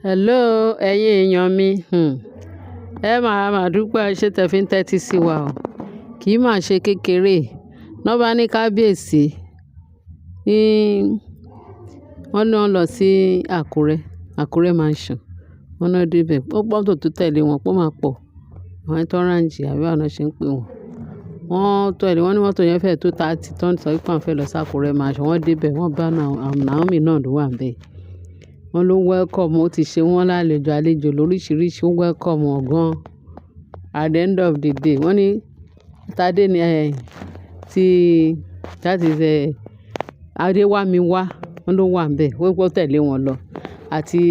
Hello, ẹ̀yin èèyàn mi. Ẹ máa máa dúpẹ́ ṣé tẹ fi ń tẹ́tí sí wa o. Kì í máa ṣe kékeré. Lọ́ bá ní kábíyèsí, ní wọ́n ní wọ́n lọ sí Àkúrẹ́, Àkúrẹ́ Mansion. Wọ́n náà dé ibẹ̀. Ó pọ̀ tó tẹ̀lé wọn, pó máa pọ̀. Àwọn entourage àbí báwo ni wọ́n ṣe ń pè wọ́n. Wọ́n tẹ̀lé, wọ́n ní mọ́tò yẹn fẹ́ tó 30 tó ń sọ wípé àwọn fẹ́ lọ sí Àkúrẹ́ Mansion. Wọ́n dé ibẹ̀, wọ́n bá Naomi náà ló wà níbẹ̀. Wọ́n ló welcome, ó ti ṣe wọ́n lálejò àlejò lóríṣiríṣi, ó welcome wọn gan. At the end of the day, wọ́n ní Tádé ni ẹ, tí that is ẹ, Adéwámiwá, wọ́n ló wà níbẹ̀. Ó tẹ̀lé wọn lọ. Àti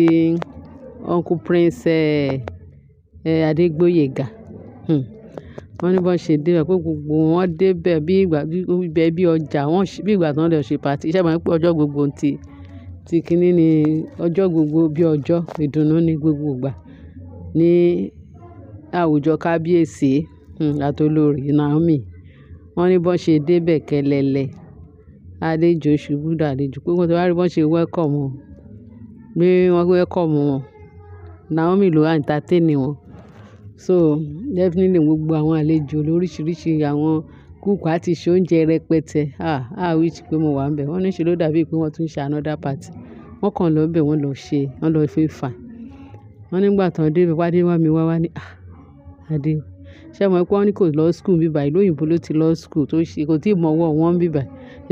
Uncle Prince ẹ, Adégbóyèga. Wọ́n ní bó ṣe dé ibẹ̀ pé gbogbo wọn dé ibẹ̀ bí ìgbà, bí bí ọjà, wọ́n bí ìgbà tí wọ́n lọ ṣe party. Ṣé ẹ mọ̀ pé ọjọ́ gbogbo ti kíní ni ọjọ́ gbogbo bí ọjọ́ ìdùnnú ní gbogbo ìgbà ní àwùjọ kábíyèsí, àti olórí Naomi. Wọ́n ní bó ṣe dé ibẹ̀ kẹ́lẹ́lẹ́. Àlejò ṣubú làlejò pé wọ́n ti wá rí bó ṣe welcome wọn. Bí wọ́n welcome wọn. Naomi ló entertain wọn. So definitely gbogbo àwọn àlejò lóríṣiríṣi àwọn cook á ti ṣe oúnjẹ rẹpẹtẹ. Ah, I wish pé mo wà níbẹ̀. Wọ́n ní ṣe ló dàbí pé wọ́n tún ṣe another party. Wọ́n kàn lọ bẹ̀ wọ́n lọ ṣe, wọ́n lọ feel fine. Wọ́n nígbà tí wọ́n dé ibẹ̀, Adéwámiwá wá ní, "Ah, Adé." Ṣé ẹ mọ̀ pé wọ́n ní kò lọ school níbí ìlú òyìnbó ló ti lọ school tó ṣe, kò tí ì mọ ọwọ́ wọn níbí.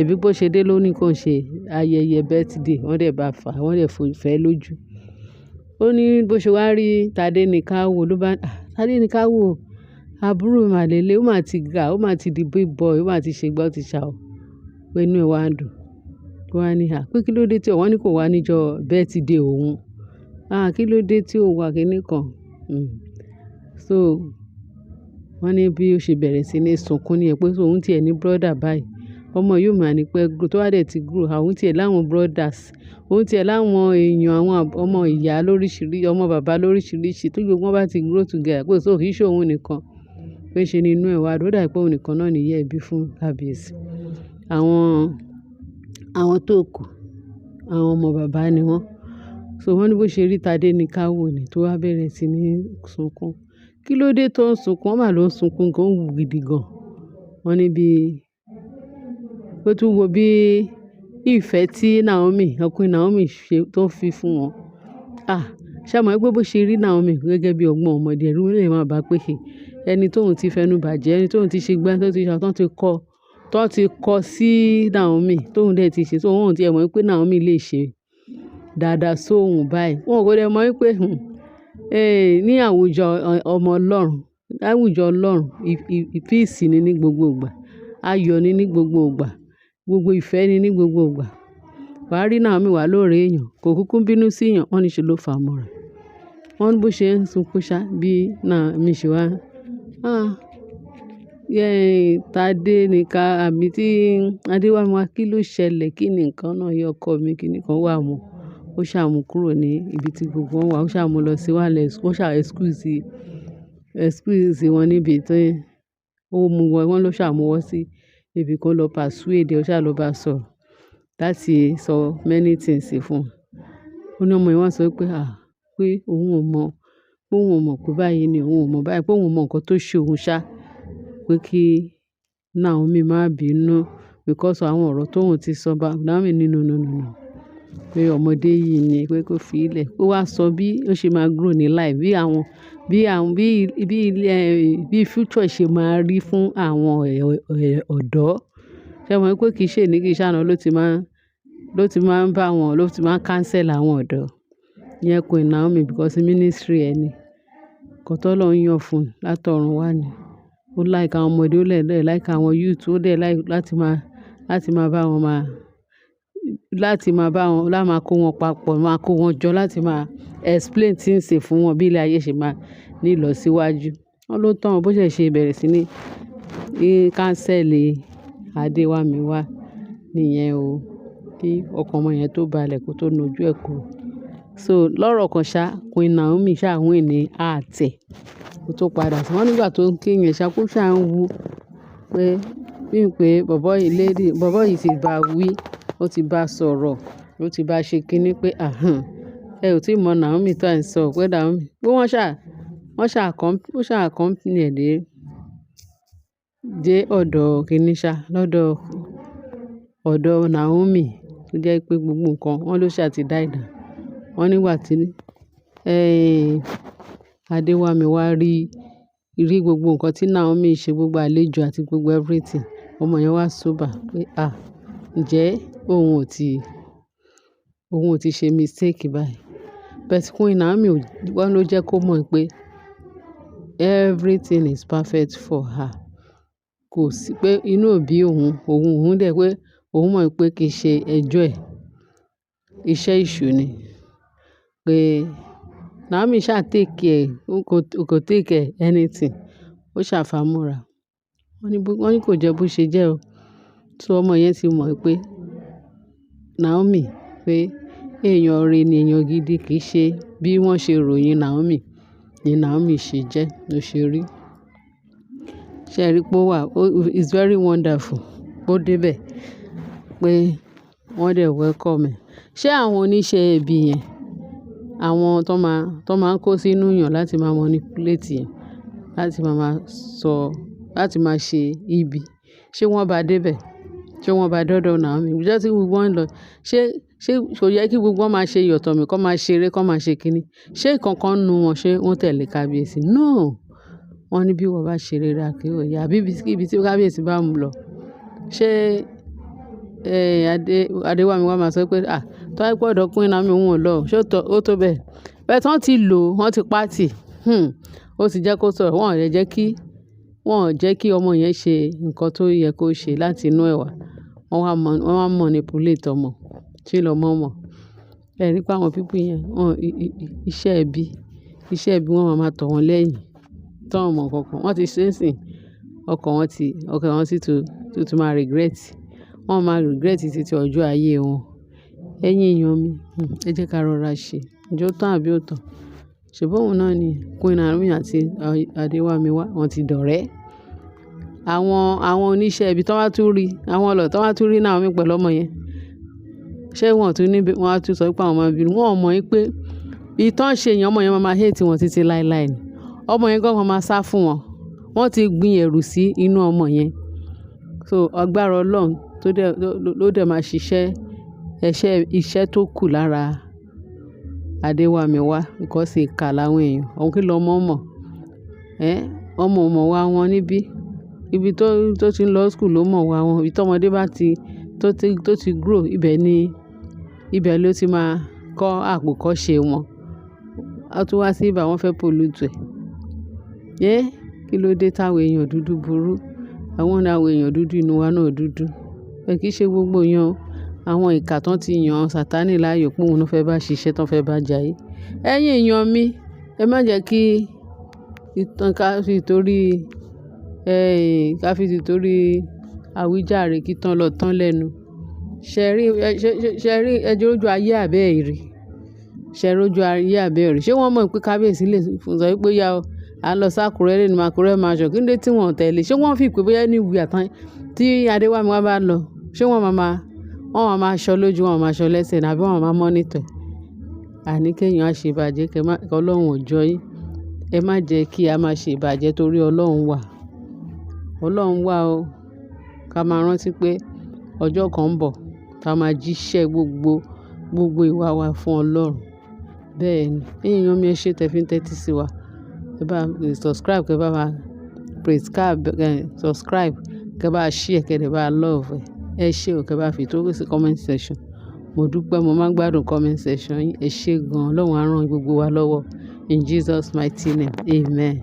Ẹbí bó ṣe dé ló ní kó ṣe ayẹyẹ birthday. Wọ́n dẹ̀ bá fà, wọ́n dẹ̀ fẹ́ lójú. Ó ní bó ṣe wá rí Tádé ní ká wò ló bá, "Ah, Tádé ní ká wò. Àbúrò mà lélẹ̀, ó máa ti ga, ó máa ti di big boy, ó máa ti ṣe gbá, ó ti ṣàwọ̀." Pé inú ẹ̀ wá ń dùn. Ó wá ní, "À, pé kí ló dé tí wọ́n ní kò wá níjọ́ birthday òun?" Ah, kí ló dé tí ò wá kíní kan? So wọ́n ní bí ó ṣe bẹ̀rẹ̀ sí ní sunkún ní ẹ pé òun tí ẹ ní brother báyìí. Ọmọ yóò máa ní pé grow tó bá dẹ̀ ti grow, àwọn tí ẹ láwọn brothers, òun tí ẹ láwọn èèyàn, àwọn ọmọ ìyá lóríṣiríṣi, ọmọ bàbá lóríṣiríṣi tó gbogbo wọn bá ti grow together pé so kì í ṣe òun nìkan. Pé ṣe ni inú ẹ̀ wá dùn, ó dà pé òun nìkan náà ni ìyá ẹ bí fún kábíyèsí. Àwọn tó kù, àwọn ọmọ bàbá ni wọ́n. So wọ́n ní bó ṣe rí Tádé ní ká wò ni tó wá bẹ̀rẹ̀ sí ní sunkún. Kí ló dé tó ń sunkún? Wọ́n máa ló ń sunkún gan, ó wù gidi gan. Wọ́n ní bí ó tún wo bí ìfẹ́ tí Naomi, ọkùnrin Naomi ṣe tó fi fún wọn. Ah, ṣé ẹ mọ̀ pé bó ṣe rí Naomi gẹ́gẹ́ bí ọgbọ́n ọmọdé, ẹ̀rù lè máa bá pé ẹni tóun ti fẹnu bàjẹ́, ẹni tóun ti ṣe gbá, tó ti ṣe, tó ti kọ sí Naomi, tóun dẹ̀ ti ṣe, so òun ò tí ẹ mọ̀ pé Naomi lè ṣe dáadáa sóhun báyìí. Wọn kò dẹ̀ mọ̀ wípé, ní àwùjọ ọmọ Ọlọ́run, láwùjọ Ọlọ́run, peace ni ní gbogbo ìgbà, ayọ̀ ni ní gbogbo ìgbà, gbogbo ìfẹ́ ni ní gbogbo ìgbà. Wà á rí Naomi wà lóore èèyàn, kò kúkú bínú sí èèyàn, wọ́n ní ṣe ló fa mọ́ra. Wọ́n ní bó ṣe ń sunkún ṣá bí Naomi ṣe wá. Ah, yeah, Tádé ní ká àbí tí Adéwámiwá, kí ló ṣẹlẹ̀? Kí ni nǹkan náà yọ ọkọ mi? Kí ni kan wà mú? Ó ṣà mú kúrò ní ibi tí gbogbo wọn wà. Ó ṣà mú lọ sí wálẹ̀, ó ṣà excuse wọn níbi tí ó mú wọn. Wọ́n ló ṣà mú wọn sí ibi kan lọ persuade, ó ṣà lọ bá sọ̀rọ̀ láti sọ many things fún un. Ó ní ọmọ yẹn wá sọ pé, à, pé òun ò mọ̀, pé òun ò mọ̀ pé báyìí ni òun ò mọ̀ báyìí, pé òun ò mọ̀ nǹkan tó ṣe òun ṣá, pé kí Naomi má bínú because àwọn ọ̀rọ̀ tó òun ti sọ bá Naomi ní no, no, no, no. Pé ọmọdé yìí ni pé kó fi í lẹ̀. Ó wá sọ bí ó ṣe máa grow ní life, bí àwọn, bí àwọn, bí, bí ilé, bí future ṣe máa rí fún àwọn ọ̀dọ́. Ṣé ẹ mọ̀ wípé kì í ṣe ní kì í ṣe àná ló ti máa ń bá wọn, ló ti máa ń counsel àwọn ọ̀dọ́. Ìyẹn Queen Naomi because ministry ẹ ni. Nǹkan tó Ọlọ́run yàn fún un látọ̀run wá ni. Ó like àwọn ọmọdé, ó dẹ̀ like àwọn youth, ó dẹ̀ like láti máa bá wọn máa, láti máa bá wọn, láti máa kó wọn papọ̀, máa kó wọn jọ láti máa explain things fún wọn bí ilé ayé ṣe máa ní ìlọsíwájú. Wọ́n ló tán bó ṣe ṣe bẹ̀rẹ̀ sí ní counsel Adéwámiwá nìyẹn o. Kí ọkàn ọmọ yẹn tó balẹ̀ kó tó nu ojú ẹ kúrò. So lọ́rọ̀ kan ṣá, Queen Naomi ṣá win ní heart ẹ̀ kó tó padà. Wọ́n nígbà tó ń kí yẹn ṣá kó ṣá ń wú pé bí i pé bọ̀bọ́ yìí lady, bọ̀bọ́ yìí ti bá wí, ó ti bá sọ̀rọ̀, ó ti bá ṣe kíní pé àhán. Ẹ ò tí mọ Naomi tí à ń sọ pé Naomi. Pé wọ́n ṣà accompany ẹ̀ dé ọ̀dọ̀ kíní ṣá, lọ́dọ̀ ọ̀dọ̀ Naomi tó jẹ́ pé gbogbo nǹkan wọ́n ló ṣà ti die down. Wọ́n nígbà tí, Adéwámí wá rí gbogbo nǹkan tí Naomi ṣe, gbogbo àlejò àti gbogbo everything. Ọmọ yẹn wá sober pé, à, ǹjẹ́ òun ò ti ṣe mistake báyìí. But Queen Naomi wọ́n ló jẹ́ kó mọ̀ pé everything is perfect for her. Kò sí pé inú òbí òun, òun dẹ̀ pé òun mọ̀ pé kì í ṣe ẹjọ́ ẹ̀, iṣẹ́ èṣù ni. Pé Naomi ṣá take care, kò take care anything. Ó ṣà fàmúra. Wọ́n ní kò jẹ́ bó ṣe jẹ́ o. So ọmọ yẹn ti mọ̀ pé Naomi pé èèyàn rere ni, èèyàn gidi, kì í ṣe bí wọ́n ṣe ròyìn Naomi ni Naomi ṣe jẹ́, ló ṣe rí. Ṣé ẹ rí pé ó wà, it's very wonderful. Ó dé bẹ̀ pé wọ́n dẹ̀ welcome ẹ̀. Ṣé àwọn oníṣẹ́ ibi yẹn, àwọn tó máa ń kó sínú èèyàn láti máa manipulate èèyàn, láti máa sọ, láti máa ṣe ibi, ṣé wọ́n bá dé bẹ̀? Ṣé wọ́n bá dọ́dọ̀ Naomi? Ìjọ́ tí gbogbo wọn ń lọ, ṣé kò yẹ kí gbogbo wọn máa ṣe yọ̀tọ̀mí, kó máa ṣeré, kó máa ṣe kíní? Ṣé ìkankan nínú wọn ṣé wọ́n tẹ̀lé kábíyèsí? No! Wọ́n ní bí wọ́n bá ṣe rere, a kì í yà, àbí ibi tí kábíyèsí bá ń lọ. Ṣé, Adéwámí wá máa sọ pé, à, tó bá jẹ́ pé ọ̀dọ̀ Queen Naomi òun ò lọ, ṣé ó tó bẹ́ẹ̀? But wọ́n ti lò, wọ́n ti pa tì. Ó ti jẹ́ kó sọ̀rọ̀. Wọ́n ò jẹ́ kí ọmọ yẹn ṣe nǹkan tó yẹ kó ṣe láti inú ẹ̀ wá. Wọ́n wá manipulate ọmọ. Kí lọmọ mọ̀? Ẹ rí pé àwọn people yẹn, wọ́n, iṣẹ́ ibi wọ́n máa ma tọ̀ wọ́n lẹ́yìn. Tí wọ́n mọ̀ nǹkan kan. Wọ́n ti ṣe ń sìn. Ọkàn wọn sì tún máa regret. Wọ́n máa regret títí ọjọ́ ayé wọn. Ẹ̀yin èèyàn mi, ẹ jẹ́ ká rọra ṣe. Ǹjẹ́ ó tán àbí ó tán? Ṣèbí òun náà ni Queen Naomi àti Adéwámí wá, wọ́n ti dọ̀rẹ́. Àwọn oníṣẹ́ ibi tí wọ́n bá tún rí, àwọn ọlọ́ tí wọ́n bá tún rí Naomi pẹ̀lú ọmọ yẹn, ṣé wọ́n ò tún ní bí, wọ́n á tún sọ pé àwọn máa bínú. Wọ́n ò mọ̀ pé ìtàn ṣe yẹn, ọmọ yẹn máa ma hate wọn títí láéláé ni. Ọmọ yẹn gan máa sá fún wọn. Wọ́n ti gbin ẹ̀rù sí inú ọmọ yẹn. So agbára Ọlọ́run tó dẹ̀, ló dẹ̀ máa ṣiṣẹ́, iṣẹ́ tó kù lára Adéwámí wá because ìkà làwọn èèyàn. Òun kí lọmọ mọ̀. Ọmọ ò mọ̀ wá wọn níbí. Ibi tó ti ń lọ school ló mọ̀ wá wọn. Ibi tí ọmọdé bá ti, tó ti grow, ibẹ̀ ló ti máa kọ́ àpòkọ́ṣe wọn. A tún wá sí ibà wọ́n fẹ́ pollute ẹ̀. Kí ló dé táwọn èèyàn dúdú burú? Àwọn ní àwọn èèyàn dúdú inú wa náà dúdú. Ẹ kì í ṣe gbogbo èèyàn o. Àwọn ìkà tán ti yan Sataní láàyò pé òun ló fẹ́ bá ṣiṣẹ́, tán fẹ́ bá jayé. Ẹ̀yin èèyàn mi, ẹ má jẹ́ kí ìtàn ká fi títorí àwíjàre kí tán lọ tán lẹ́nu. Ṣé rí ẹ jẹ́ ojú ayé àbí ẹ rí? Ṣé rí ojú ayé àbí ẹ rí? Ṣé wọ́n mọ̀ pé kábíyèsí lè sọ pé ó yá o, à ń lọ sí Àkúrẹ́ lónìí, Àkúrẹ́ mansion. Kí ló dé tí wọ́n ò tẹ̀lé? Ṣé wọ́n feel pé bóyá anywhere tí Adéwámí wá bá lọ, ṣé wọ́n máa ṣọ́ lójú, wọ́n máa ṣọ́ lẹ́sẹ̀ ní àbí wọ́n máa monitor? Àní kí èèyàn á ṣe ìbàjẹ́, kí Ọlọ́run ò jọ yín. Ẹ má jẹ́ kí a máa ṣe ìbàjẹ́ torí Ọlọ́run wà. Ọlọ́run wà o. Ká máa rántí pé ọjọ́ kan ń bọ̀ tá a máa jíṣẹ́ gbogbo ìwà wa fún Ọlọ́run. Bẹ́ẹ̀ ni. Ẹ̀yin èèyàn mi, ẹ ṣé tẹ fi ń tẹ́tí sí wa. Ẹ bá subscribe, kí ẹ bá wa prescribe, subscribe, kí ẹ bá share, kí ẹ bá love ẹ. Ẹ ṣé o, kí ẹ bá fi tó sí comment section. Mo dúpẹ́, mo máa ń gbádùn comment section yín. Ẹ ṣé gan. Ọlọ́run á rán gbogbo wa lọ́wọ́. In Jesus mighty name. Amen.